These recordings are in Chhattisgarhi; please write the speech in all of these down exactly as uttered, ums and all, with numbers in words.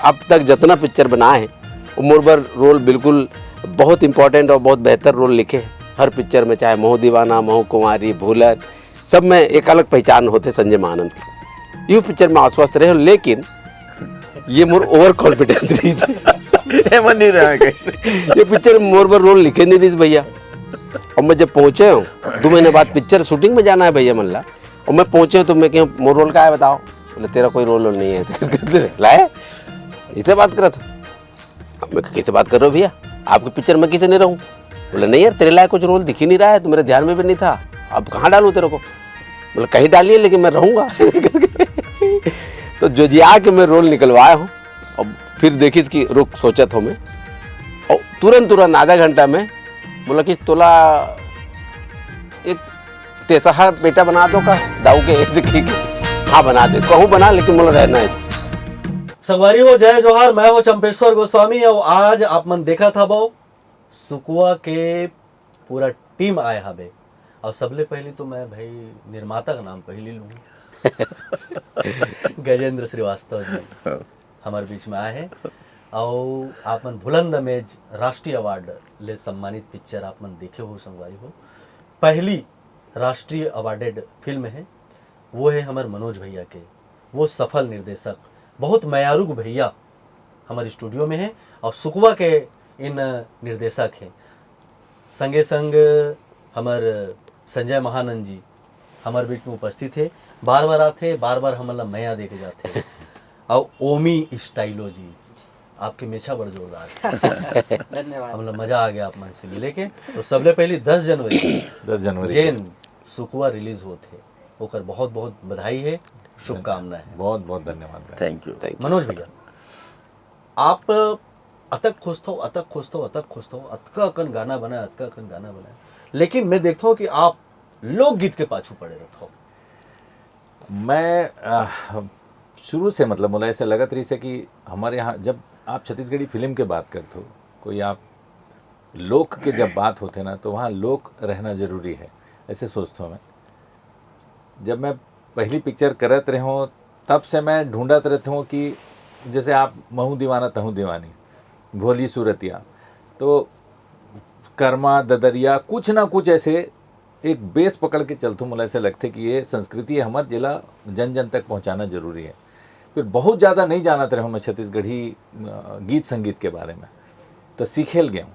अब तक जितना पिक्चर बनाए हे, वो मोर बर रोल बिल्कुल बहुत इंपॉर्टेंट और बहुत बेहतर रोल लिखे हे। हर पिक्चर में, चाहे महू दीवाना, महू कुंवारी, भूलर, सब में एक अलग पहचान होथे संजय महानंद के। यू पिक्चर में आश्वस्त रहे हो, लेकिन ये मोर ओवर कॉन्फिडेंस रहिस। एमन नहीं रहा कहीं। ये पिक्चर मोर बर रोल लिखे नहीं रहिस भैया। और मैं जब पहुंचे हूँ, दो महीने बाद पिक्चर शूटिंग में जाना है भैया मन ला, और मैं पहुंचे हूँ तो मैं कहूँ, "मोर रोल का है, बताओ?" बोले, "तेरा कोई रोल वोल नहीं है।" लाए, इसे बात करत हो। अब मैं कहा, "कैसे बात कर रहे हो भैया, आपकी पिक्चर में किसे नहीं रहूँ?" बोले, "नहीं यार, तेरे लायक कुछ रोल दिख ही नहीं रहा है, तो मेरे ध्यान में भी नहीं था, अब कहाँ डालूँ तेरे को?" बोले, "कहीं डालिए, लेकिन मैं रहूँगा।" तो जो जी आके मैं रोल निकलवाया हूँ। अब फिर देखिस कि रुक, सोचत हूँ मैं, और तुरंत तुरंत आधा घंटा में बोला कि तोला एक टेसहा बेटा बना दो का, दाऊ के, ऐसे कही के, "हाँ, बना दे, कहूँ बना, लेकिन मोला रहना है।" संगवारी हो, जय जोहार। मैं हूं चंपेश्वर गोस्वामी और आज आप मन देखत हवव सुकवा के पूरा टीम आए हवे। और सबले पहली तो मैं भाई निर्माता का नाम पहली लूँ। गजेंद्र श्रीवास्तव जी हमारे बीच में आए हैं और आप मन भुलंद अमेज राष्ट्रीय अवार्ड ले सम्मानित पिक्चर आप मन देखे हो संगवारी हो, पहली राष्ट्रीय अवार्डेड फिल्म है, वो है हमारे मनोज भैया के, वो सफल निर्देशक, बहुत मयारुग भैया हमारे स्टूडियो में है और सुकवा के इन निर्देशक हैं। संगे संग हमारे संजय महानंद जी हमारे बीच में उपस्थित है, बार बार आते, बार बार हमला मया दे के जाते। और ओमी स्टाइलो जी, आपके मेछा बड़ जोरदार है। धन्यवाद। हमला मजा आ गया आप मन से मिले के। तो सबले पहली दस जनवरी दस जनवरी जेन सुकवा रिलीज होत है, ओकर बहुत बहुत बधाई है, शुभकामना है। बहुत बहुत धन्यवाद भाई। Thank you. मनोज भैया, आप अतक खोजथो, अतक खोजथो, अतक खोजथो, अतका अकन गाना बनाए, अतका अकन गाना बनाए, लेकिन मैं देखता हूँ कि आप लोकगीत के पाछू पड़े रहता हो। मैं अ, शुरू से, मतलब, मोला ऐसे लगत रहिस हे कि हमारे यहाँ जब आप छत्तीसगढ़ी फिल्म के बात करते हो, कोई आप लोक के जब बात होते ना, तो वहाँ लोक रहना जरूरी है, ऐसे सोचता हूँ मैं। जब मैं पहली पिक्चर करत रहे हूँ, तब से मैं ढूंढत रहता हूँ कि जैसे आप महू दीवाना तहू दीवानी, भोली सूरतिया, तो कर्मा ददरिया, कुछ ना कुछ ऐसे एक बेस पकड़ के चलथों। मोला ऐसे लगथे कि ये संस्कृति है हमर, जेला जन जन तक पहुँचाना जरूरी है। फिर बहुत ज़्यादा नहीं जानत रहे हूँ मैं छत्तीसगढ़ी अ, गीत संगीत के बारे में, तो सीखे ल गए हूँ।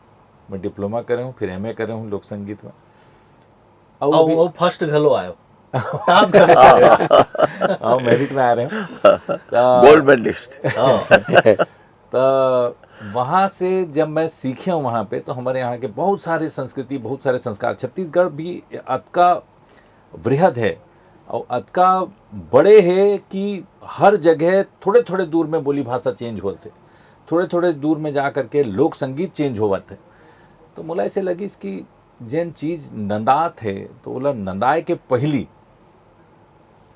मैं डिप्लोमा करे हूँ, फिर एमए करे हूँ लोक संगीत में। और और भी- वो फर्स्ट घलो आयो, टॉप घलो आयो। हाँ, मेरिट में आ रहे हूँ। Gold medallist. हाँ। तो वहाँ से जब मैं सीखे हूँ वहाँ पे, तो हमारे यहाँ के बहुत सारे संस्कृति, बहुत सारे संस्कार, छत्तीसगढ़ भी अतका वृहद है और अतका बड़े है कि हर जगह थोड़े थोड़े दूर में बोली भाषा चेंज होत है, थोड़े थोड़े दूर में जा करके लोक संगीत चेंज होवत है। तो मोला ऐसे लगिस कि जेन चीज नंदात है, तो ओला नंदाए के पहली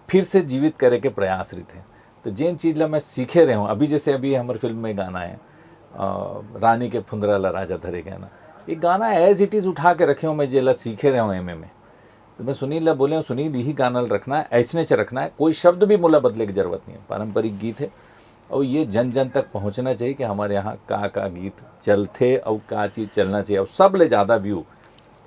फिर से जीवित करे के प्रयास रहिथे। तो जेन चीज ला मैं सीखे रहे हूँ, अभी जैसे अभी हमर फिल्म में गाना है, अ, रानी के फुंदरा ला राजा धरे गहना, ये गाना एज इट इज उठा के रखे हूँ मैं, जेला सीखे रहे हूँ एमए में। तो मैं सुनील ला बोले हूँ, "सुनील, यही गाना ला रखना है, ऐसने च रखना है, कोई शब्द भी मोला बदले की जरूरत नहीं है, पारंपरिक गीत है और ये जन जन तक पहुँचना चाहिए कि हमारे यहाँ का का गीत चलथे और का चीज चलना चाहिए और सब ले ज्यादा व्यू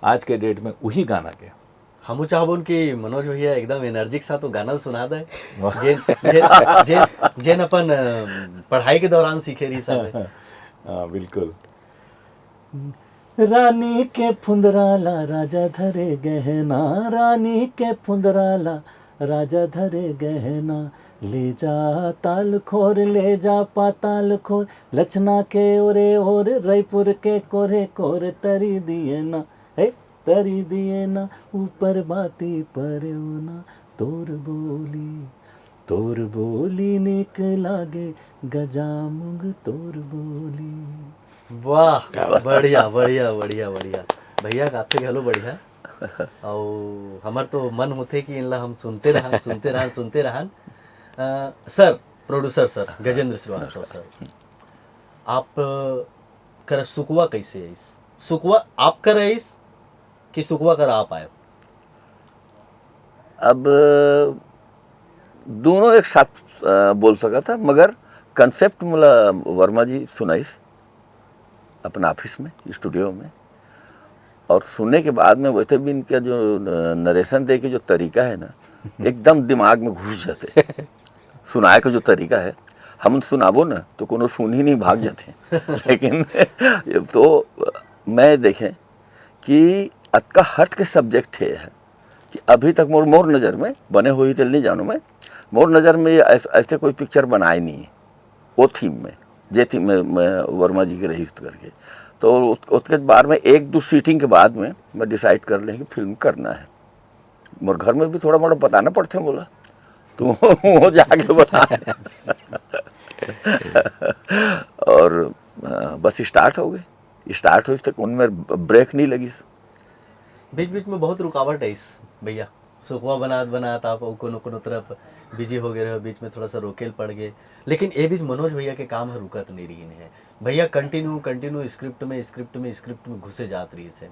आज के डेट में वही गाना के।" हमू चाहबोन कि मनोज भैया एकदम एनर्जी के साथ वो गाना सुना दे, जेन जेन जेन जेन अपन अ, पढ़ाई के दौरान सीखे रही सब। हाँ, बिल्कुल। रानी के फुंदरा ला राजा धरे गहना, रानी के फुंदरा ला राजा धरे गहना, ले जा ताल खोर, ले जा पाताल खोर, लक्षणा के ओरे ओर, रायपुर के कोरे कोर तरी दिए ना, हे तरी दिए ना, ऊपर बाती परेओ ना, तोर बोली, तोर बोली निक लागे, गजामुग तोर बोली। वाह, बढ़िया, बढ़िया, बढ़िया, बढ़िया। भैया गाथे घलो बढ़िया। और हमार तो मन होथे कि इनला हम सुनते रहन, सुनते रहन, सुनते रहन। अ, sir, producer sir, Gajendra Srivastava sir, आप, अ, करा सुकवा कैसे आइस? सुकवा आप करा आइस कि सुकवा करा आप आयो? अब दोनों एक साथ अ, बोल सकत हन, मगर कॉन्सेप्ट मोला वर्मा जी सुनाइस अपन ऑफिस में, स्टूडियो में। और सुने के बाद में वैसे भी इनका जो नरेशन दे के जो तरीका है ना, एकदम दिमाग में घुस जाथे। सुनाए के जो तरीका है, हमन सुनाबो ना तो कोनो सुनही नहीं, भाग जाथे। लेकिन ये तो मैं देखें कि अतका हट के सब्जेक्ट हे, कि अभी तक मोर मोर नज़र में, बने होही तेला नहीं जानों मैं, मोर नज़र में ये ऐस-, ऐसे कोई पिक्चर बनाए नहीं है वो थीम में, जे थीम में, में वर्मा जी के रहिस करके। तो उत-, ओतके बार में एक दो सीटिंग के बाद में मैं डिसाइड कर लें कि फिल्म करना है। मोर घर में भी थोड़ा मोड़ा बताना पड़थे मोला, तो वो जाके बता। और अ, बस स्टार्ट हो गए। स्टार्ट होइस तक उनमें ब्रेक नहीं लगिस। बीच बीच में बहुत रुकावट आइस भैया, सुखवा बनात बनात आप अउ कोनो कोनो तरफ बिजी हो गए रहे, बीच में थोड़ा सा रोकेल पड़ गए। लेकिन ए बीच मनोज भैया के काम ह रुकत नहीं रहिन हे। भैया कंटिन्यू कंटिन्यू स्क्रिप्ट में, स्क्रिप्ट में, स्क्रिप्ट में घुसे जात रहिस हे।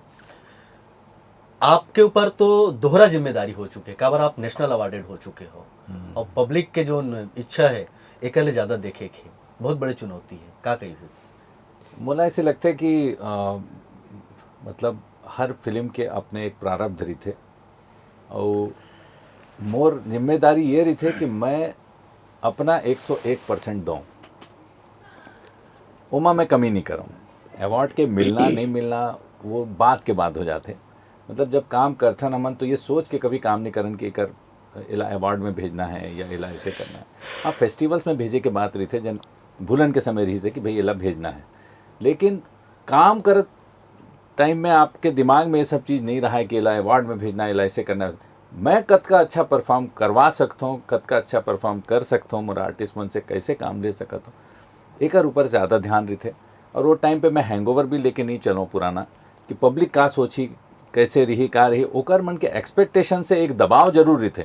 आपके ऊपर तो दोहरा जिम्मेदारी हो चुके, काबर आप नेशनल अवार्डेड हो चुके हो, और पब्लिक के जो न-, इच्छा है एकर ले ज्यादा देखे के, बहुत बड़ी चुनौती है। का कही हो? मोला ऐसे लगथे कि अ, मतलब हर फिल्म के अपने एक प्रारब्ध रहिथे, अउ मोर जिम्मेदारी ये रहिथे कि मैं अपना एक सौ एक परसेंट दऊँ, ओमा मैं कमी नहीं करूँ। अवार्ड के मिलना नहीं मिलना वो बात के बात हो जाथे। मतलब जब काम करथन हमन तो ये सोच के कभी काम नहीं करन कि एकर एला अवार्ड में भेजना है या एला ऐसे करना है। हाँ, फेस्टिवल्स में भेजे के बात रहिथे, जन भूलन के समय रहिसे कि भाई एला भेजना है, लेकिन काम करत टाइम में आपके दिमाग में ये सब चीज़ नहीं रहा है कि एला अवार्ड में भेजना है, एला ऐसे करना है। मैं कतका अच्छा परफॉर्म करवा सकता हूँ, कतका अच्छा परफॉर्म कर सकता हूँ, मोर आर्टिस्ट मन से कैसे काम ले सकता हूँ, एकर ऊपर ज़्यादा ध्यान रहिथे। और वो टाइम पे मैं हैंगओवर भी लेके नहीं चलूँ पुराना कि पब्लिक का सोची, कैसे रही, का रही, ओकर मन के एक्सपेक्टेशन से एक दबाव जरूर रहिथे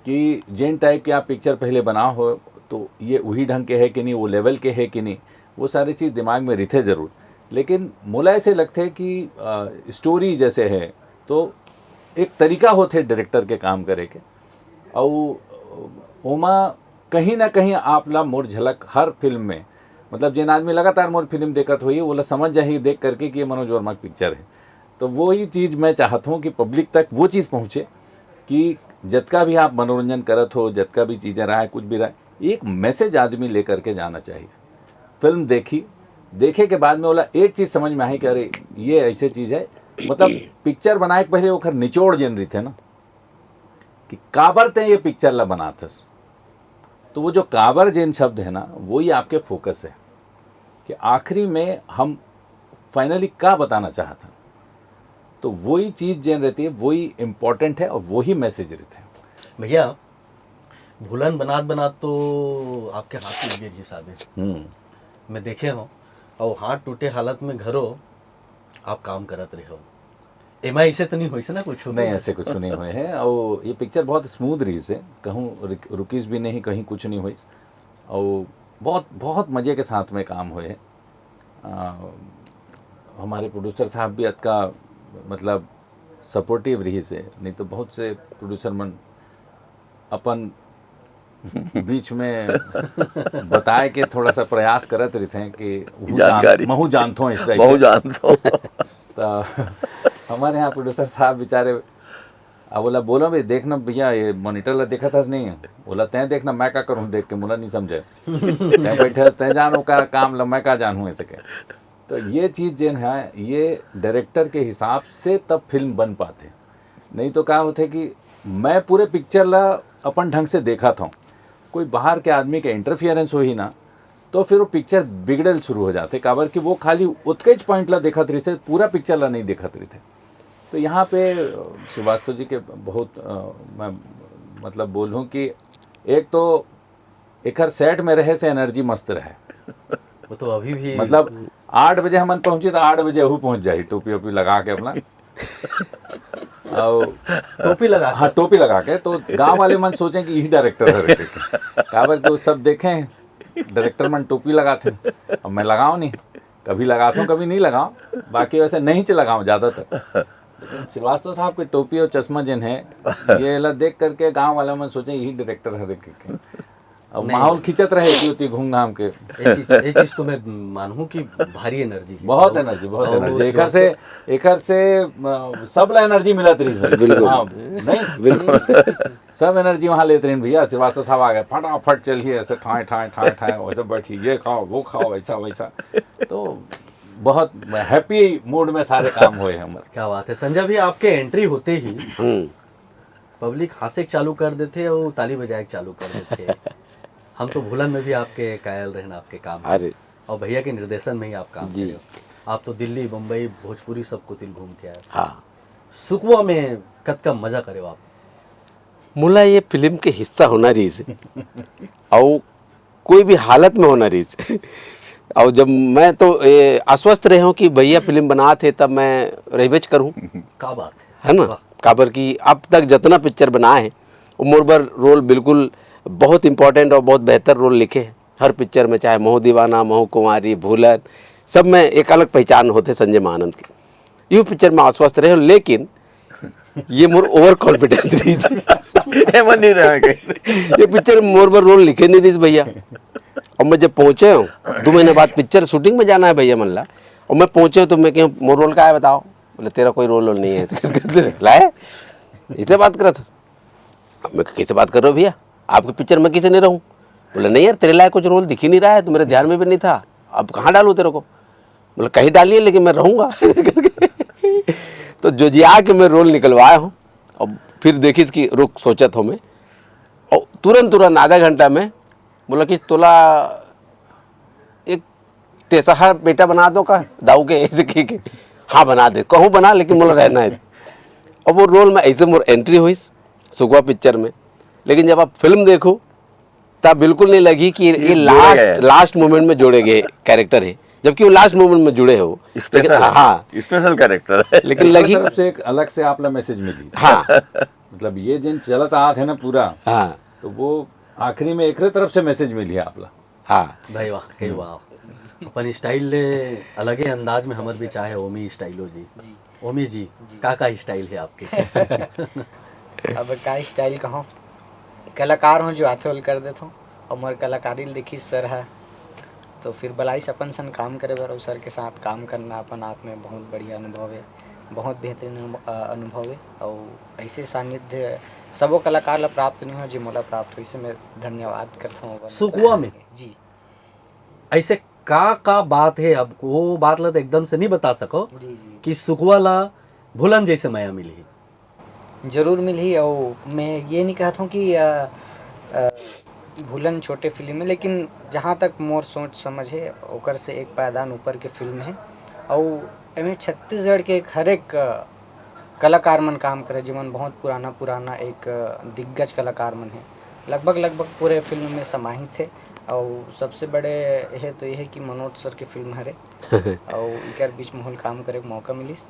कि जेन टाइप के आप पिक्चर पहले बना हो तो ये वही ढंग के है कि नहीं, वो लेवल के है कि नहीं, वो सारी चीज़ दिमाग में रहिथे जरूर। लेकिन मोला ऐसे लगथे कि अ, स्टोरी जैसे है तो एक तरीका होथे डायरेक्टर के काम करे के, अउ ओमा कहीं ना कहीं आप ला मोर झलक हर फिल्म में, मतलब जेन आदमी लगातार मोर फिल्म देखत होही, ओला समझ जाही देख करके कि ये मनोज वर्मा के पिक्चर है। तो वही चीज़ मैं चाहत हूँ कि पब्लिक तक वो चीज़ पहुँचे कि जतका भी आप मनोरंजन करत हो, जतका भी चीज़ें रहा है, कुछ भी रहा है, एक मैसेज आदमी लेकर के जाना चाहिए। फिल्म देखी, देखे के बाद में ओला एक चीज़ समझ में आई कि अरे ये ऐसे चीज़ है, मतलब पिक्चर बनाए के पहले ओकर निचोड़ जेन रहिथे ना कि काबर ते ये पिक्चर ला बनाथस, तो वो जो काबर जेन शब्द है ना, वही आपके फोकस है कि आखिरी में हम फाइनली का बताना चाहत हैं। तो वही चीज़ जेन रहती है, वही इम्पोर्टेंट है और वही मैसेज रहते हैं। भैया, भूलन बनात बनात तो आपके हाथ टूट गए हिसाबे। हम्म। मैं देखे हूँ, और हाथ टूटे हालत में घरो आप काम करत रहे हो। एमा ऐसे तो नहीं होइस ना कुछ? नहीं, ऐसे कुछ नहीं हुए हैं। और ये पिक्चर बहुत स्मूथ रही से, कहूँ रुक-, रुकीस भी नहीं, कहीं कुछ नहीं हुई। और बहुत, बहुत मजे के साथ में काम हुए हैं। आ, हमारे प्रोड्यूसर साहब भी अतका, मतलब, सपोर्टिव रही से, नहीं तो बहुत से प्रोड्यूसर मन अपन बीच में बताए के थोड़ा सा प्रयास करत रहिथे कि वहू जान-, जानकारी। महू जानथो इस टाइप महू के। जानथो। तो हमारे यहाँ प्रोड्यूसर साहब बेचारे, अब बोला, "बोलो भाई, देखना भैया, ये मॉनिटर ला देखत हस नहीं?" बोला, "तैं देखना, मैं का करूँ देख के, मोला नहीं समझे। तैं बैठे हस, तैं जानो का काम ला, मैं का जानूँ ऐसे के।" तो ये चीज़ जेन है, ये डायरेक्टर के हिसाब से तब फिल्म बन पाथे। नहीं तो का होथे कि मैं पूरे पिक्चर ला अपन ढंग से देखत हूँ, कोई बाहर के आदमी के इंटरफियरेंस होही ना, तो फिर वो पिक्चर बिगड़ल शुरू हो जाथे, काबर कि वो खाली ओतकेच पॉइंट ला देखत रहिथे, पूरा पिक्चर ला नहीं देखत रहिथे। तो यहाँ पे, अ, श्रीवास्तव जी के बहुत, अ, मैं मतलब बोलूँ कि एक तो एकर सेट में रहे से एनर्जी मस्त रहे। वो तो अभी भी मतलब आठ बजे हमन पहुँची तो आठ बजे वहू पहुँच जाही, टोपी ओपी लगा के अपना। और टोपी लगा हाँ, टोपी लगा के, तो गांव वाले मन सोचे कि यही डायरेक्टर है करके। काबर कि वो सब देखे हैं, डायरेक्टर मन टोपी लगाथे, अब मैं लगाओ नहीं, कभी लगाता हूँ, कभी नहीं लगाओ, बाकी वैसे नहीं च लगाओ ज़्यादातर। श्रीवास्तव साहब के टोपी और चश्मा जिन है, ये ला देख करके गांव वाले मन सोचे यही डायरेक्टर है करके। अब माहौल खींचत रहे कि ओती घूम घाम के। ये चीज ये चीज तो मैं मानहूँ कि भारी एनर्जी है। बहुत एनर्जी, बहुत एनर्जी। एकर से एकर से सब ला एनर्जी मिलत रही। बिल्कुल। नहीं, बिल्कुल। सब एनर्जी वहाँ लेते रहे भैया। श्रीवास्तव साहब आ गए, फटाफट चलिए, ऐसे ठाए ठाए ठाए ठाए, वैसे बैठिए, ये खाओ, वो खाओ, ऐसा वैसा। तो बहुत हैप्पी मूड में सारे काम हुए हैं हमारे। क्या बात है संजय भी, आपके एंट्री होते ही हम्म। पब्लिक हंसे चालू कर देते और ताली बजाए चालू कर देते। हम तो भूलन में भी आपके कायल रहना आपके काम है। अरे। और भैया के निर्देशन में ही आप काम कर रहे हो। आप तो दिल्ली, बम्बई, भोजपुरी सब कुतिल घूम के आए। हाँ। सुकवा में कतका मजा करे हो आप? मोला ये फिल्म के हिस्सा होना रहिस। और कोई भी हालत में होना रहिस। और जब मैं तो ए, आश्वस्त रहे हूँ कि भैया फिल्म बनात हे तब मैं रहबेच करूँ। का बात है ना? काबर कि अब तक जितना पिक्चर बनाए हे वो मोर बर रोल बिल्कुल बहुत इंपॉर्टेंट और बहुत बेहतर रोल लिखे हे। हर पिक्चर में चाहे महू दीवाना, महू कुंवारी, भूलन, सब में एक अलग पहचान होते संजय महानंद के। यू पिक्चर में आश्वस्त रहे हूँ, लेकिन ये मोर ओवर कॉन्फिडेंस रहिस। एमन नहीं रहा कहीं। ये पिक्चर में मोर बर रोल लिखे नहीं रहिस भैया। और मैं जब पहुंचे हूँ, दो महीने बाद पिक्चर शूटिंग में जाना है भैया मन ला, और मैं पहुंचे हूँ तो मैं कहूँ मोर रोल का है बताओ? बोले तेरा कोई रोल वोल नहीं है। लाए इसे बात करा था। मैं कहा, किससे बात कर रहे हो भैया? आपकी पिक्चर में किसे नहीं रहूँ? बोले नहीं यार, तेरे लायक कुछ रोल दिख ही नहीं रहा है, तो मेरे ध्यान में भी नहीं था, अब कहाँ डालूँ तेरे को? बोले कहीं डालिए, लेकिन मैं रहूँगा। तो जो जी आके मैं रोल निकलवाया हूँ। अब फिर देखिस कि रुक, सोचत हो मैं। और तुरंत तुरंत आधा घंटा में बोला कि तोला एक तेसहा बेटा बना दो का दाऊ के, ऐसे कह के। हाँ बना दे, कहूँ बना, लेकिन मोला रहना है। अब वो रोल में ऐसे मोर एंट्री हुई सुगवा पिक्चर में। लेकिन जब आप फिल्म देखो तब बिल्कुल नहीं लगी कि ये जुड़े लास्ट गए। लास्ट मोमेंट में जोड़े गए कैरेक्टर है, जबकि वो लास्ट मोमेंट में जुड़े हो। स्पेशल हाँ, स्पेशल कैरेक्टर है। लेकिन लगी तरफ से एक अलग से आप ला मैसेज मिली। हाँ, मतलब ये जिन चलत आत है ना पूरा, हाँ, तो वो आखिरी में एकरे तरफ से मैसेज मिली आप ला। हाँ। भाई वाह, कई वाह। अपन स्टाइल ले अलगे अंदाज में हमर भी चाहे ओमी स्टाइल हो जी। ओमी जी, का का स्टाइल है आपके? अब का स्टाइल कहूँ, कलाकार हूँ जो आथे ओल कर देथों। और मोर कलाकारी ल देखिस सर है, तो फिर बलाइस अपन सन काम करे बर। और सर के साथ काम करना अपन आप में बहुत बढ़िया अनुभव है, बहुत बेहतरीन अनु- अ, अनुभव है। और ऐसे सानिध्य सबो कलाकार ला प्राप्त नहीं हो, जे मोला प्राप्त हो, इसे मैं धन्यवाद करता हूँ। सुकवा में? जी। ऐसे का का बात है, अब वो बात ला तो एकदम से नहीं बता सको जी जी। कि सुकवा ला भूलन जैसे मया मिली। जरूर मिलही। और मैं ये नहीं कहता हूँ कि अ, अ, भूलन छोटे फिल्म है, लेकिन जहाँ तक मोर सोच समझ है, ओकर से एक पायदान ऊपर के फिल्म है। और एमे छत्तीसगढ़ के एक हर एक अ, कलाकार मन काम करे, जेमन बहुत पुराना पुराना एक अ, दिग्गज कलाकार मन है, लगभग लगभग पूरे फिल्म में समाहित है। और सबसे बड़े है तो ये है कि मनोज सर की फिल्म हरे, और इकर बीच में होल काम करे के मौका मिलिस।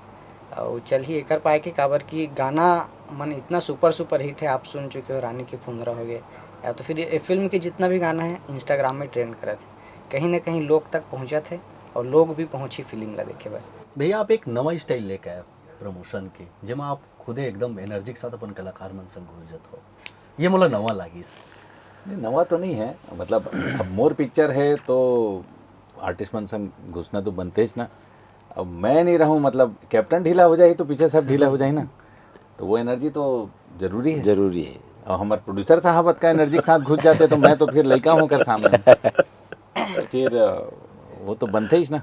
और चल ही एकर पाए के, काबर कि गाना मन इतना सुपर सुपर हिट है, आप सुन चुके हो, रानी की फुंदरा हो गए, या तो फिर ये फिल्म के जितना भी गाना है इंस्टाग्राम में ट्रेंड करत है, कहीं ना कहीं लोग तक पहुँचत है और लोग भी पहुँची फिल्म ला देखे बर। भैया, आप एक नवा स्टाइल लेके आए हो प्रमोशन के, जेमा आप खुदे एकदम एनर्जी के साथ अपन कलाकार मन संग घुस जात हो, ये मोला नवा लागिस। नहीं, नवा तो नहीं है, मतलब अब मोर पिक्चर है तो आर्टिस्ट मन संग घुसना तो बनते ही ना। अब मैं नहीं रहूँ, मतलब कैप्टन ढीला हो जाए तो पीछे सब ढीला हो जाए ना, तो वो एनर्जी तो जरूरी है। जरूरी है। और हमारे प्रोड्यूसर साहब का एनर्जी के साथ घुस जाते तो मैं तो फिर लइका हूँ कर सामने। फिर अ, वो तो बनते ही ना।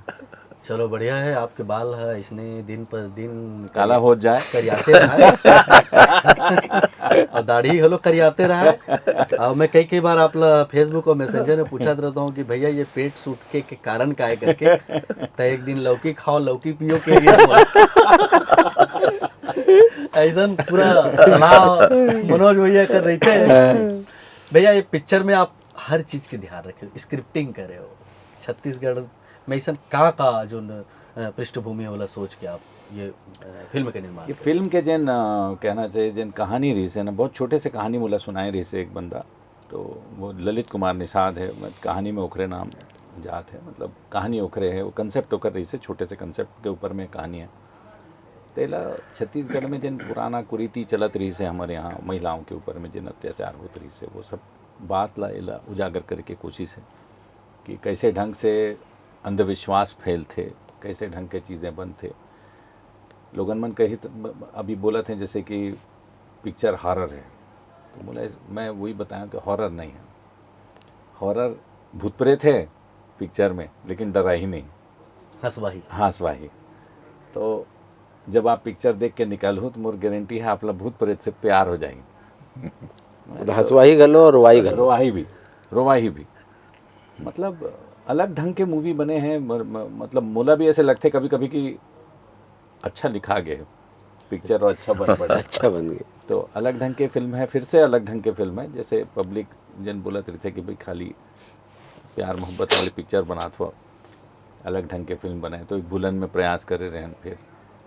चलो, बढ़िया है, आपके बाल है इसने दिन पर दिन काला हो जाए। करियाते रहा है। और दाढ़ी हलो करियाते रहा है। और मैं कई कई बार आप ला फेसबुक और मैसेंजर में पूछत रहता हूँ कि भैया, ये पेट सूट के, के कारण का है करके। तो एक दिन लौकी खाओ, लौकी पियो के लिए बोला। ऐसा पूरा सलाह मनोज भैया कर रहे थे। भैया, ये पिक्चर में आप हर चीज के ध्यान रखे हो, स्क्रिप्टिंग करे हो, छत्तीसगढ़ में ऐसा का का जो न, अ, पृष्ठभूमि वाला सोच के आप ये अ, फिल्म के निर्माण ये करे? फिल्म के जेन अ, कहना चाहिए, जेन कहानी रहिस हे ना, बहुत छोटे से कहानी मोला सुनाए रहिस हे एक बंदा, तो वो ललित कुमार निषाद है, मैं कहानी में ओखरे नाम जात है, मतलब कहानी ओखरे है, वो कंसेप्ट ओकर रहिस हे, छोटे से कंसेप्ट के ऊपर में कहानी है। तेला छत्तीसगढ़ में जेन पुराना कुरीति चलत रहिस हे हमारे यहाँ महिलाओं के ऊपर में जेन अत्याचार होत रहिस हे, वो सब बात ला, एला उजागर करे के कोशिश हे कि कैसे ढंग से अंधविश्वास फैलथे, कैसे ढंग के चीज़ें बनथे। लोगन मन कही त, अभी बोलत हे जैसे कि पिक्चर हॉरर हे, तो बोला, मैं वही बताया कि हॉरर नहीं हे, हॉरर भूत प्रेत हे पिक्चर में, लेकिन डराही नहीं। हंसवाही। हंसवाही। तो जब आप पिक्चर देख के निकलहू तो मोर गारंटी हे आप ला भूत प्रेत से प्यार हो जाही। हंसवाही घलो और रोवाही घलो। रोवाही भी, रोवाही भी। मतलब अलग ढंग के मूवी बने हे। म-, म-, मतलब मोला भी ऐसे लगथे कभी कभी कि अच्छा लिखा गे हे पिक्चर और अच्छा बन पड़े। अच्छा बन गे। तो अलग ढंग के फिल्म हे, फिर से अलग ढंग के फिल्म हे। जैसे पब्लिक जन बोलत रहिथे कि भाई खाली प्यार मोहब्बत वाली पिक्चर बनात हो, अलग ढंग के फिल्म बनाए, तो एक भूलन में प्रयास करे रहन, फिर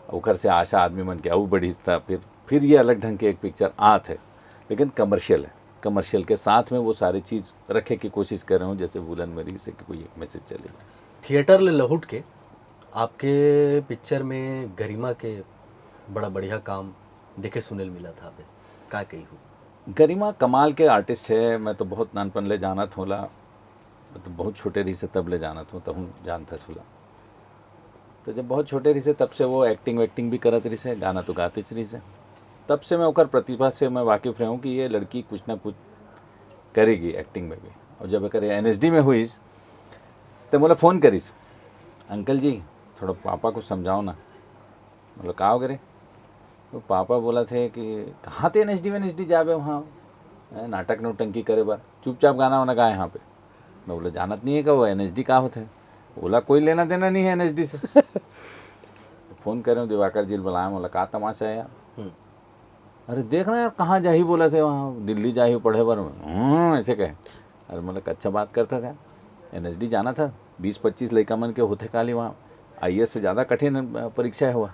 ओकर से आशा आदमी मन के अउ बढ़िस, त फिर फिर ये अलग ढंग के एक पिक्चर आत हे, लेकिन कमर्शियल हे। कमर्शियल के साथ में वो सारी चीज़ रखे के कोशिश कर रहे हो, जैसे भूलन में रहिस हे कि कोई एक मैसेज चले। थिएटर ले लहुट के आपके पिक्चर में गरिमा के बड़ा बढ़िया काम देखे सुने ल मिलत हावे, का कहिहू? गरिमा कमाल के आर्टिस्ट हे। मैं तो बहुत नानपन ले जानत हों ओला, मतलब बहुत छोटे रहिस हे तब ले जानत हों, तहूँ जानथस ओला। तो जब बहुत छोटे रहिस हे तब से वो एक्टिंग वैक्टिंग भी करत रहिस हे, गाना तो गातिस रहिस हे। तब से मैं ओकर प्रतिभा से मैं वाकिफ रहे हों कि ये लड़की कुछ ना कुछ करेगी एक्टिंग में भी। और जब एकर एन एस डी में होइस, तो मोला फ़ोन करिस, "अंकल जी, थोड़ा पापा को समझाओ ना।" मतलब, "का हो गे रे?" तो पापा बोलत हे कि "कहाँ ते एन एस डी वेन एस डी जाबे वहाँ, हैं, नाटक नौटंकी करे बर, चुपचाप गाना वाना गा यहाँ पे।" मैं बोला, "जानत नहीं हे का वो एन एस डी का होथे? ओला कोई लेना देना नहीं हे एन एस डी से।" फ़ोन करे हों, दिवाकर जी ल बुलाए हों, बोला, "का तमाशा हे यार?" "अरे देख ना यार, कहाँ जाही बोलत हे वहाँ, दिल्ली जाही पढ़े बर।" "हम्म," ऐसे कहे। अरे मतलब, "अच्छा बात करथस यार, एन एस डी जानथस, बीस पच्चीस लइका मन के होथे काली वहाँ, आई ए एस से ज़्यादा कठिन, अ, परीक्षा हे वह।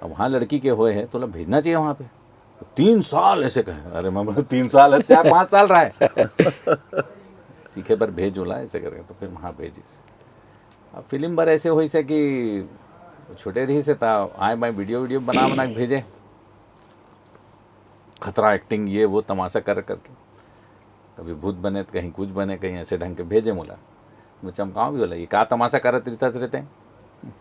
अब वहाँ लड़की के होए हे, तोला भेजना चाहिए वहाँ पे।" "तीन साल," ऐसे कहे। अरे मैं बोला, "तीन साल हे, चार पाँच साल रहा है।" "सीखे बर भेज ओला," ऐसे करके तो फिर वहाँ भेजिस। अब फिल्म बर ऐसे होइस हे कि छोटे रहिस हे त आए बाएँ वीडियो वीडियो बना बना के भेजे, खतरा एक्टिंग, ये वो तमाशा कर करके, कभी भूत बने तो कहीं कुछ बने, कहीं ऐसे ढंग के भेजे मोला। मैं चमकाऊँ भी बोला, "ये का तमाशा करत रहिथस रे तें?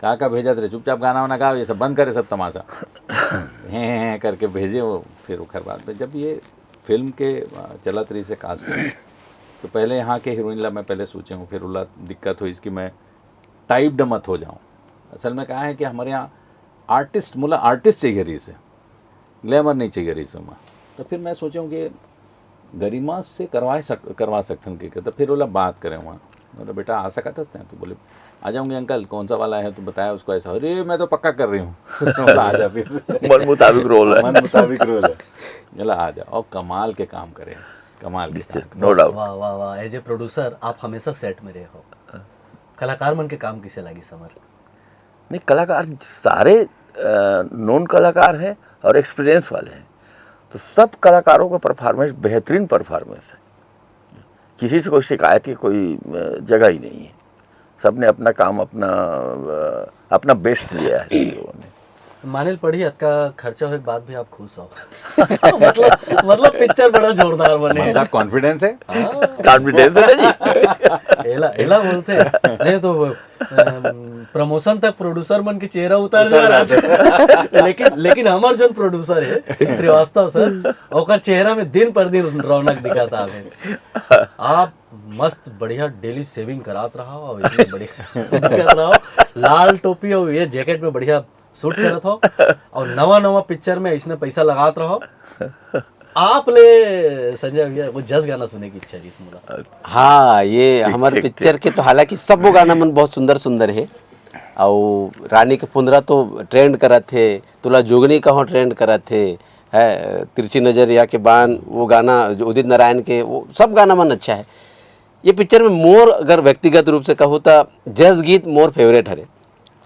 का का भेजत रहे, चुपचाप गाना वाना गाओ, ये सब बंद करे सब तमाशा।" हैं, हैं, हैं करके भेजे वो। फिर ओकर बाद में जब ये फिल्म के, अ, चलत रहिस हे कास्टिंग, तो पहले यहाँ के हीरोइन ला मैं पहले सोचे हों, फिर ओला दिक्कत होइस कि मैं टाइप्ड मत हो जाऊँ। असल में का हे कि हमर यहाँ आर्टिस्ट, मोला आर्टिस्ट चाहिए रहिस हे, ग्लैमर नहीं चाहिए रहिस हे ओमा। तो फिर मैं सोचे हों कि गरिमा से करवा सक-, करवा सकथन के, तो फिर ओला बात करे हों। मतलब, "बेटा, आ सकत हस तैं?" तो बोले, "आ जाऊंगी अंकल, कौन सा वाला है तो बताया उसको ऐसा।" "अरे, मैं तो पक्का कर रही हूँ।" बोला, "आ जा फिर।" मन मुताबिक रोल है। मन मुताबिक रोल है। बोला, "आ जा।" और कमाल के काम करे, कमाल के काम। No doubt। वाह, वाह, वाह। एज ए प्रोड्यूसर आप हमेशा सेट में रहे हो, कलाकार मन के काम किसे लागिस हमर? नहीं, कलाकार सारे नोन कलाकार हैं और एक्सपीरियंस वाले हैं, तो सब कलाकारों का परफॉर्मेंस बेहतरीन परफॉर्मेंस है। किसी से कोई शिकायत की कोई, अ, जगह ही नहीं है। सबने अपना काम, अपना, अ, अपना बेस्ट दिया है इन लोगों ने। माने ल पड़ही, अतका खर्चा होए के बाद भी आप खुश हो। मतलब, मतलब पिक्चर बड़ा जोरदार बने। मतलब कॉन्फिडेंस है। कॉन्फिडेंस है ना जी। एला, एला बोलते हैं। नहीं तो, अम, प्रमोशन तक प्रोड्यूसर मन के चेहरा उतर जा रहा है। लेकिन, लेकिन हमर जोन प्रोड्यूसर है, श्रीवास्तव सर, ओकर चेहरा में दिन पर दिन रौनक दिखाता है। आप मस्त बढ़िया डेली शेविंग करात रहा हो और इसमें बढ़िया दिखत रहा हो। लाल टोपी और ये जैकेट में बढ़िया सूट करत हो और नवा नवा पिक्चर में इसने पैसा लगात रहो। आप ले संजय भैया, वो जस गाना सुने की इच्छा रहिस मोला। हाँ, ये ठीक, हमर ठीक, पिक्चर के तो हालांकि सब वो गाना मन बहुत सुंदर सुंदर सुंदर हे। और रानी के फुंदरा तो ट्रेंड करत हे, तुला जोगनी कहो ट्रेंड करत हे, है तिरछी नजरिया के बान, वो गाना जो उदित नारायण के, वो सब गाना मन अच्छा है। ये पिक्चर में मोर अगर व्यक्तिगत रूप से कहूँ तो जस गीत मोर फेवरेट हरे।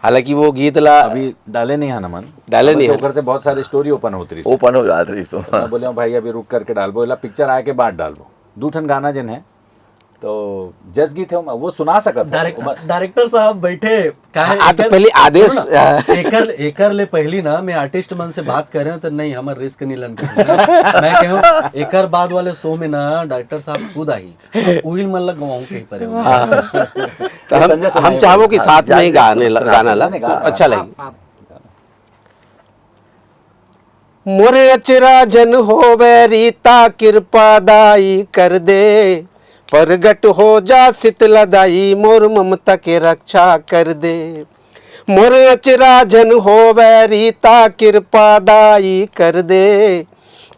हालांकि वो गीत ला अभी डाले नहीं है ना मन। डाले अब नहीं तो है। ओकर से बहुत सारी स्टोरी ओपन होती रही। ओपन हो जात रही तो। मैं बोले, "भाई, अभी रुक करके डालबो, एला पिक्चर आए के बाद डालबो।" दू ठन गाना जिन है, तो जस गीत हे ओमा, वो सुना सकत हो। डायरेक्टर डायरेक्टर साहब बैठे, काहे हाँ, तो एकर- पहले आदेश, सुनो ना, एकर एकर ले पहली ना मैं आर्टिस्ट मन से बात करें तो नहीं, हमर रिस्क नहीं लन। मैं कहूँ एकर बाद वाले शो में ना डायरेक्टर साहब खुद आही, उहिल मन लग गवाऊँ कहीं पर। तो हम संजय सुनाई हम चाहबो होगा। कि हाँ, साथ में ही जाइए। गाने ल- गाना ला नहीं, तो गाना। अच्छा लगी। मोरे अचरा जन होवे रीता, कृपा दाई कर दे। प्रगट हो जा शीतला दाई, मोर ममता के रक्षा कर दे। मोरे अचरा जन होवे रीता, कृपा दाई कर दे।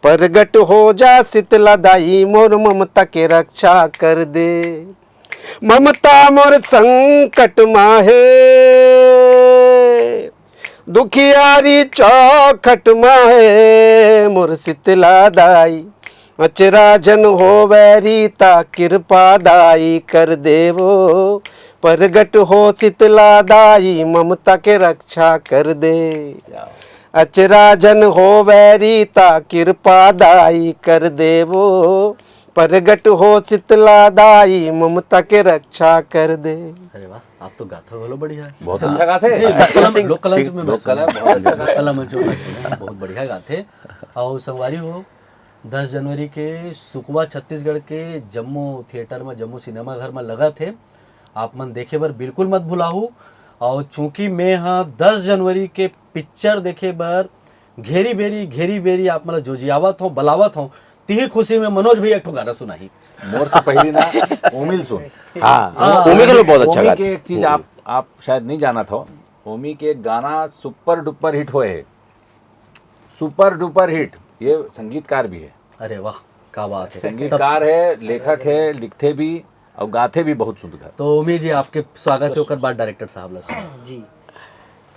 प्रगट हो जा शीतला दाई, मोर ममता के रक्षा कर दे। ममता मोर संकट मा हे, दुखियारी चौखट मा हे, मोर शीतला दाई। अचरा जन होवे रीता, कृपा दाई कर देवो। प्रगट हो शीतला दाई, ममता के रक्षा कर दे। अचरा जन होवे रीता, कृपा दाई कर देवो। प्रगट हो शीतला दाई, ममता के रक्षा कर दे। अरे वाह, आप तो गाथा बोलो बढ़िया है। बहुत अच्छा गाथे। नहीं, लोक कला, लोक कला मंच में मैं लोक कला सुना। बहुत अच्छा लोक कला मंच में मैं सुना, बहुत बढ़िया गाथे। और संगवारी हो, दस जनवरी के सुकवा छत्तीसगढ़ के जम्मो थिएटर में, जम्मो सिनेमा घर में लगा थे, आप मन देखे बर बिल्कुल मत भुलाहू। और चूंकि मैं हाँ दस जनवरी के पिक्चर देखे बर घेरी बेरी घेरी बेरी आप मन ला जोजियावत हूँ, बलावत हूँ, तिही खुशी में मनोज भैया एक ठो गाना सुनाही। मोर से पहली ना ओमिल सुन। हाँ, ओमी के लोग बहुत अच्छा ओमी गाते। के एक चीज आप आप शायद नहीं जानत हो, ओमी के एक गाना सुपर डुपर हिट होए है, सुपर डुपर हिट। ये संगीतकार भी है, अरे वाह, क्या बात है। संगीतकार है, लेखक है, लिखथे भी और गाथे भी बहुत सुंदर। तो ओमी जी, आपके स्वागत है, ओकर बाद डायरेक्टर साहब ला सुना। जी।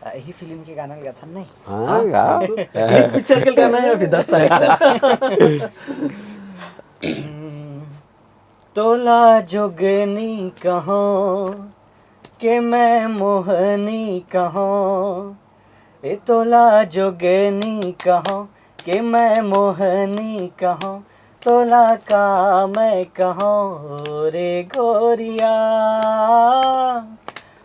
यही फिल्म के गाना लगा था नहीं? हाँ, गा। एक पिक्चर के गाना है अभी दस तारीख तक। तोला जोगनी कहो के मैं मोहनी कहो, ए तोला जोगनी कहो के मैं मोहनी कहो, तोला का मैं कहो रे गोरिया।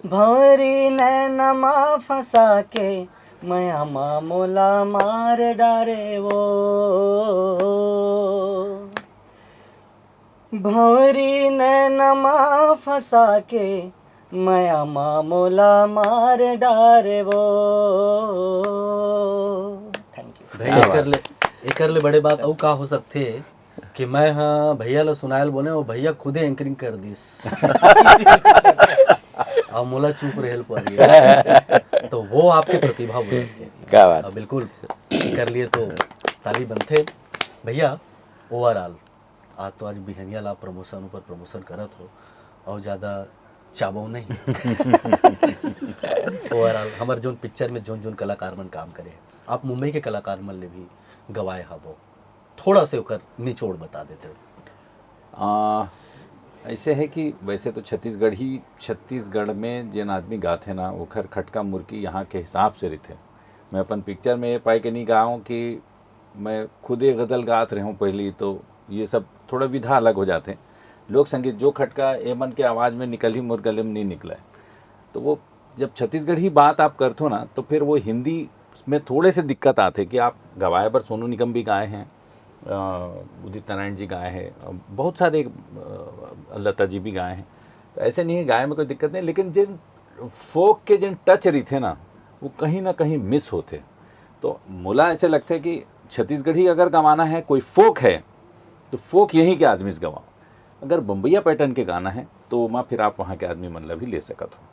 भौरी नैना मा फंसा के मया मा मोला मार डारे वो। भौरी नैना मा फंसा के मया मा मोला मार डारे वो। Thank you. भाई, एकर ले एकर ले बड़े बात अउ का हो सकथे कि मैं हाँ भैया ला सुनायल बोले, वो भैया खुदे एंकरिंग कर दिस। अब मोला चुप रहल पड़ी, तो वो आपके प्रतिभा बोलथे। क्या बात। अब बिल्कुल कर लिए तो ताली बनथे। भैया, ओवरऑल आज तो आज बिहनिया ला प्रमोशन ऊपर प्रमोशन करत हो और ज्यादा चाबो नहीं। ओवरऑल हमर जोन पिक्चर में जोन जोन कलाकार मन काम करे, आप मुंबई के कलाकार मन ले भी गवाए हबो, थोड़ा से ओकर निचोड़ बता देते हो। आ, ऐसे है कि वैसे तो छत्तीसगढ़ ही, छत्तीसगढ़ में जेन आदमी गाथे ना, ओखर खटका मुरकी यहाँ के हिसाब से रहिथे। मैं अपन पिक्चर में ये पाए के नहीं गाँव कि मैं खुदे गजल गात रहूँ पहली, तो ये सब थोड़ा विधा अलग हो जाते हैं। लोक संगीत जो खटका ए मन के आवाज़ में निकल ही मोर गले में नहीं निकला है। तो वो जब छत्तीसगढ़ी बात आप करथो ना, तो फिर वो हिंदी में थोड़े से दिक्कत आते कि आप गवाए बर सोनू निगम भी गाए हैं, अ, उदित नारायण जी गाए हैं, अ, बहुत सारे, अ, लता जी भी गाए हैं। तो ऐसे नहीं है, गाए में कोई दिक्कत नहीं, लेकिन जिन फोक के जिन टच रहिथे ना, वो कहीं ना कहीं मिस होथे। तो मोला ऐसे लगथे कि छत्तीसगढ़ी अगर गवाना है, कोई फोक है, तो फोक यहीं के आदमी से गवाओ। अगर बम्बैया पैटर्न के गाना है, तो ओमा फिर आप वहाँ के आदमी मन ला भी ले सकत हो।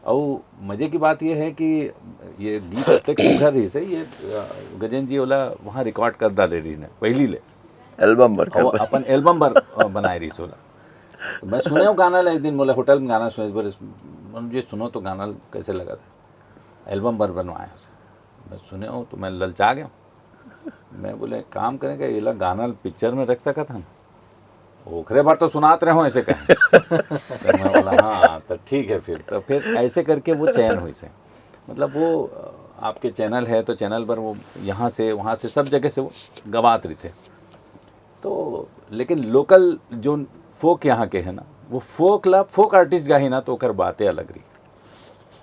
अउ मजे की बात ये है कि ये गीत अतेक सुघर रहिस हे, ये, अ, गजेंद्र जी ओला वहाँ रिकॉर्ड कर डाले रहिन हे पहली ले। एल्बम बर और कर अपन एल्बम बर, अ, बनाए रहिस ओला। तो मैं सुने हूँ गाना ला, एक दिन मोला होटल में गाना सुने बर, मन जे सुनो तो गाना कैसे लगा था, एल्बम बर बनवाए हो। मैं सुने हूँ तो मैं ललचा गया। मैं बोले, काम करें का, एला गाना पिक्चर में रख सकत हन? ओखरे बर तो सुनात रहे हो ऐसे कहें। तो मैं बोला, हाँ, तो ठीक है फिर। तो फिर ऐसे करके वो चयन हुई से। मतलब वो, अ, आपके चैनल है तो चैनल पर वो यहाँ से, वहाँ से, सब जगह से वो गवात रहिथे। तो लेकिन लोकल जो फोक यहाँ के है ना, वो फोक ला फोक आर्टिस्ट गाही ना, तो ओकर बातें अलग रही।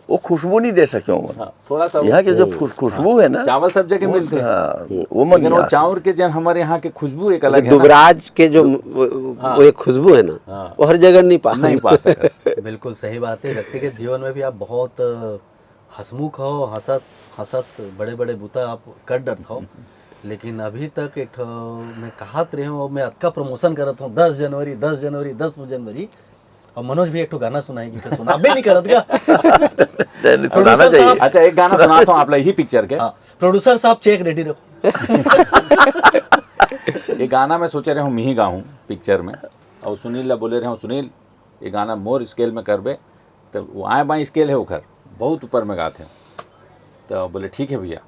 वो खुशबू नहीं दे सके हो। हाँ, थोड़ा सा वो यहाँ के जो खुश, खुशबू है ना, चावल सब जगह मिलते हैं। हाँ, वो मन लेकिन नहीं वो आ चाउर के जन हमारे यहाँ के खुशबू एक अलग है ना। दुबराज के जो वो वो एक खुशबू है ना, हाँ। वो हर जगह नहीं पा नहीं पा सकस। बिल्कुल सही बात है। व्यक्ति के जीवन में भी आप बहुत अ, हंसमुख हो, हंसत हंसत बड़े बड़े बूता आप कर डरत हो, लेकिन अभी तक एक ठो मैं कहत रहे हूँ, मैं अतका प्रमोशन करत हूँ, दस जनवरी, दस जनवरी, दस जनवरी। और मनोज भी एक ठो गाना सुनाएगी, तो सुनाबे नहीं करत का? नहीं, सुनाना प्रोड्यूसर चाहिए। साहब, अच्छा, एक गाना सुनाता हूँ आप ला यही पिक्चर के। हाँ, प्रोड्यूसर साहब, चेक रेडी रखो। ये गाना मैं सोचे रहे हूँ, मिही गाहूँ पिक्चर में, और सुनील ला बोले रहे हूँ, "सुनील, ये गाना मोर स्केल में करबे।" तो वो आए बाएँ स्केल है ओखर, बहुत ऊपर में गाते हैं। तो बोले, "ठीक है भैया।"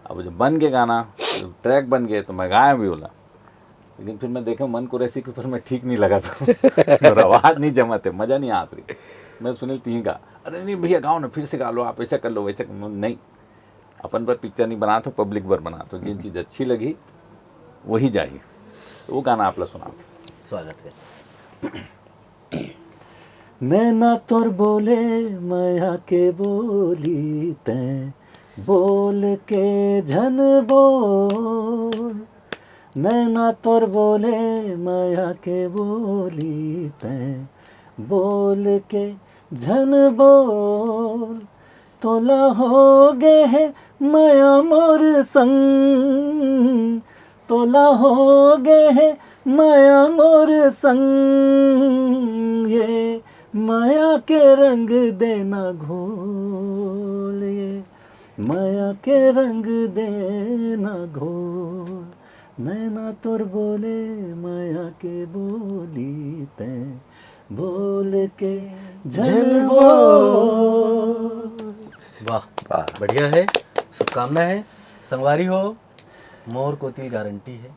अब जब बन गए गाना, ट्रैक बन गए, तो मैं गाया भी बोला, लेकिन फिर मैं देखे मन कुरैशी के ऊपर मैं ठीक नहीं लगा था। और आवाज़ नहीं जमा थे, मज़ा नहीं आत रही। मैं, "सुनील, तीन गा।" "अरे नहीं भैया, गाओ ना, फिर से गा लो आप, ऐसा कर लो, वैसे कर लो।" नहीं, अपन पर पिक्चर नहीं बनात हो, पब्लिक पर बनात हो। जिन चीज़ अच्छी लगी, वही जाही। तो वो गाना आप ला सुनाते। स्वागत है। नैना तोर बोले मया के बोली, तैं बोल के झन बोल। नैना तोर बोले मया के बोली, तैं बोल के झन बोल। तोला हो गे हे मया मोर संग, तोला हो गे हे मया मोर संग, ये मया के रंग देना घोल, ये मया के रंग देना घोल। नैना तोर बोले मया के बोली, तैं बोल के झन बोल। वाह, बढ़िया है, शुभकामना है। संगवारी हो, मोर कोतिल गारंटी है।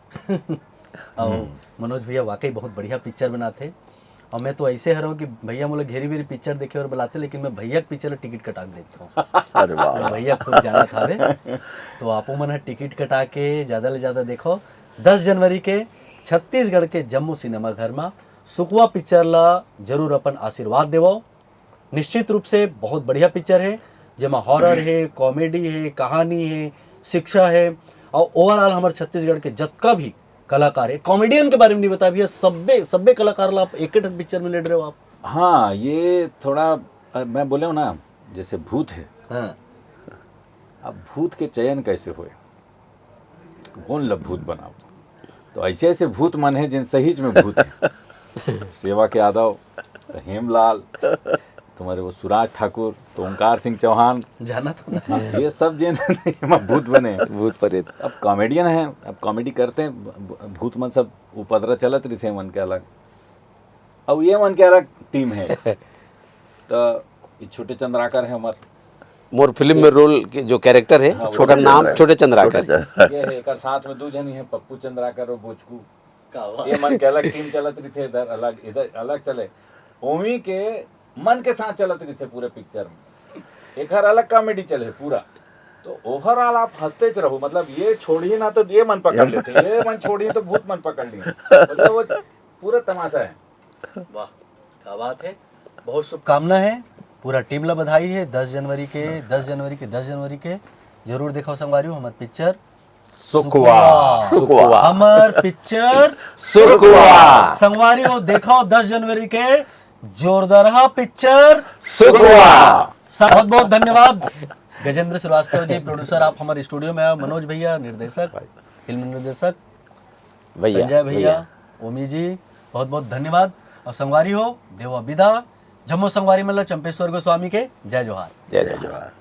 और मनोज भैया वाकई बहुत बढ़िया पिक्चर बनाते। और मैं तो ऐसे हर हूँ कि भैया मोला घेरी बेरी पिक्चर देखे और बुलाते, लेकिन मैं भैया के पिक्चर ला टिकट कटा के देखता हूँ। अरे वाह। भैया खूब जाना था बे। तो आपो मन ह टिकट कटा के ज्यादा ले ज्यादा देखो। दस जनवरी के छत्तीसगढ़ के जम्मो सिनेमा घर में सुकवा पिक्चर ला जरूर अपन आशीर्वाद देवो। निश्चित रूप से बहुत बढ़िया पिक्चर है, जेमा हॉरर है, कॉमेडी है, कहानी है, शिक्षा है, और ओवरऑल हमर छत्तीसगढ़ के जतका भी कलाकार है, कॉमेडियन के बारे में नहीं बताया भैया, सब्बे सब्बे कलाकार ला आप एक ठन पिक्चर में ले रहे हो आप। हाँ, ये थोड़ा, अ, मैं बोले हूँ ना, जैसे भूत है, हाँ, अब भूत के चयन कैसे होए, कौन ला भूत बनाओ? तो ऐसे ऐसे भूत मन है जिन सहीच में भूत है। सेवक यादव, तो हेमलाल, तुम्हारे वो सुराज ठाकुर, तो ओंकार सिंह चौहान, जाना तो ना। ये सब जिन एमा भूत बने। भूत प्रेत। अब कॉमेडियन है, अब कॉमेडी करते हैं, भ-, भूत मन सब उपद्रव चलत रहिथे मन के अलग, अब ये मन के अलग टीम है। तो ये छोटे चंद्राकर है हमार, मोर फिल्म में रोल के जो कैरेक्टर है, हाँ, वो छोटा छोटे नाम चंद्राकर। छोटे चंद्राकर। ये है, एकर साथ में दू झन ही है, पप्पू चंद्राकर और बोचकू। ये मन के अलग टीम चलत रहिथे, इधर अलग, इधर अलग चले। ओमी के मन के साथ चलत रहिथे पूरे पिक्चर में, एकर अलग कॉमेडी चले पूरा। तो ओवरऑल आप हंसते च रहो, मतलब ये छोड़िए ना तो ये मन पकड़ लेते, ये मन छोड़िए तो भूत मन पकड़ लिए, मतलब वो पूरा तमाशा है। वाह, क्या बात है, बहुत शुभकामना है, पूरा टीम ला बधाई है। दस जनवरी के, दस जनवरी के, दस जनवरी के जरूर देखो संगवारी हो हमर पिक्चर सुकवा। सुकवा। हमर पिक्चर सुकवा। संगवारी हो, देखो दस जनवरी के जोरदारहा पिक्चर। सुकवा। बहुत बहुत धन्यवाद गजेंद्र श्रीवास्तव जी, प्रोड्यूसर, आप हमारे स्टूडियो में आए, मनोज भैया निर्देशक, फिल्म निर्देशक, भैया, संजय भैया, ओमी जी, बहुत बहुत धन्यवाद। और संगवारी हो, देवो विदा, जम्मो संगवारी मन ला चंपेश्वर गोस्वामी के जय जोहार। जय जोहार।